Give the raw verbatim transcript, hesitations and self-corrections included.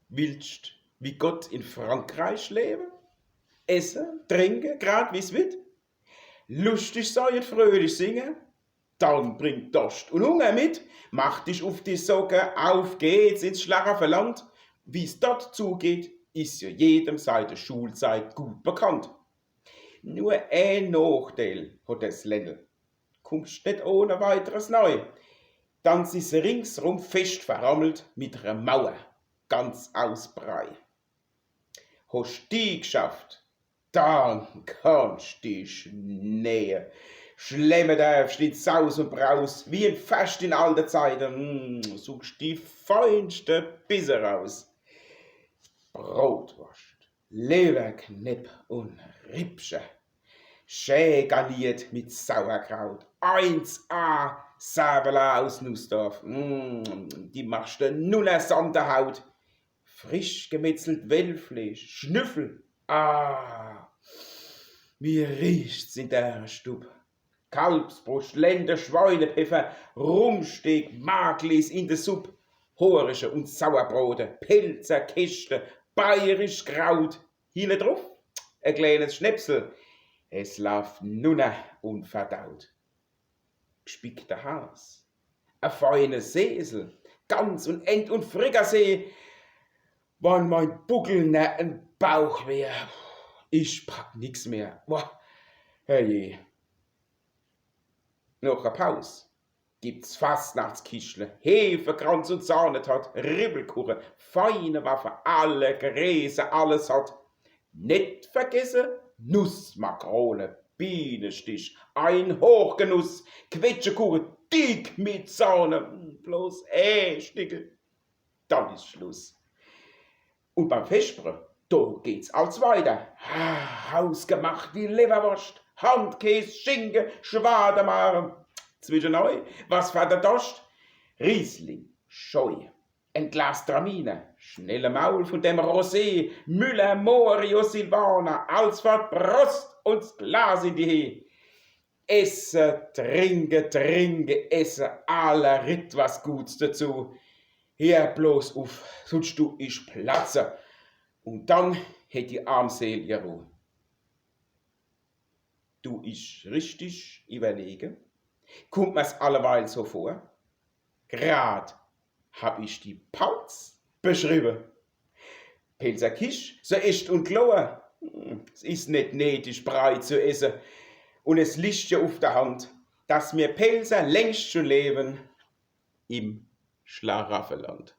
Willst wie Gott in Frankreich lewe? Esse, trinke, grad wie's wird? Luschtig sei un fröhlich singe? Dann bring Dorscht un Hunger mit, mach dich uf die Socke, auf geht's ins Schlaraffeland. Wie's dort zugeht, is jo jedem seit de Schulzeit gut bekannt. Nur een Nochdeel hot des Ländel: Kummscht net ohne weiteres nei, dann sis ringsrum fescht verrammelt mit re Mauer, ganz aus Brei. Hoscht die gschafft, dann kannscht dich nähe. Schlemme derfscht in Saus un Braus, wie en Ferscht in alte Zeite, mm, suchscht die feinschte Bisse raus. Brotworscht, Lewerknepp un Rippche, schä garniert mit Sauerkraut, eins A Servela aus Nussdorf, mm, die machscht de nunner samt de Haut. Frisch gemetzelt Wellfleesch, Schnüffel, ah, wie riecht's in der Stub. Kalbsbruscht, Lende, Schweinepeffer, Rumpsteak, Maglis in de Supp, Horische un Sauerbrote, Pälzer Keschte, bayerisch Kraut, hinne druf e kleenes Schnäpsel, es laaft nunner un verdaut. Gspickter Has, e feine Sesel, Gans un Ent un Frikassee. Wann mein Buckel net en Bauch wär, ich pack nix mehr. Boah, herrje. Noch e Paus gibt's Fastnachtskichle, Hefekranz un Sahnetart, Ribbelkuche, feine Waffe, alle Gräse, alles hot. Net vergesse Nussmakrone, Bienestich, ein Hochgenuss, Quetschekuche, dick mit Sahne, bloß e Stickel, dann is Schluss. Un beim Vesper, do geht's als weiter. Ah, hausgemacht die Lewwerworscht, Handkäs, Schinke, Schwademare. Zwischenei, was fer de Dorscht? Riesling, Scheu, en Glas Traminer, schnelle Maul vun dem Rosé, Müller, Morio, Silvaner, alsfort Prost un s Glas in die Heh. Esse, trinke, trinke, esse, aller Ritt was Guts dezu. Heer bloß uf, sunscht du ich platze. Un dann hätt die Armseel ihr Ruh. Du ich richtig iwwerlege, kummt mer's alleweil so vor, grad hab ich die Palz beschriwwe. Pälzer Kisch, so echt un klor, s is net needig, Brei zu esse. Un es liegt jo uf der Hand, dass mir Pälzer längst schun lewe im Schlaraffeland.